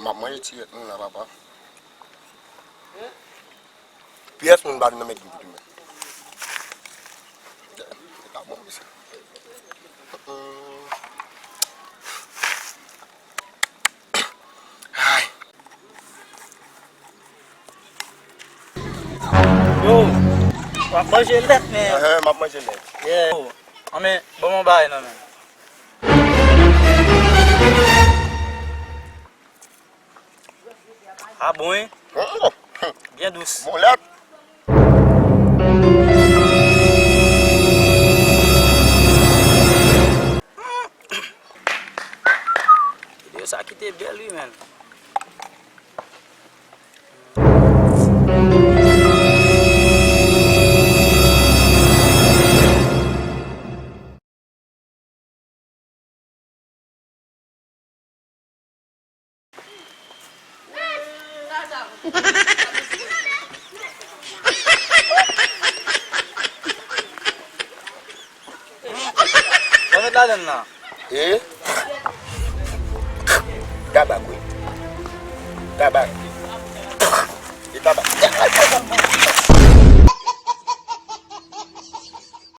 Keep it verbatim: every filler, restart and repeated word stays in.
M ap manje ti rèt mwen la, papa. Pyès moun pa vin nan men m pou toumen. Li pa bon, mesye. Ay. Yo, w ap manje lèt, men. Ehe, m ap manje lèt. Yeah. Yo, anben, ban m yon bagay nan men. Ah bon, wi? Byen dous. Bon lèt. Videyo sa kite bèl, wi, menn. Sa w met ladann la? E? Tabak, wi. Tabak. E tabak.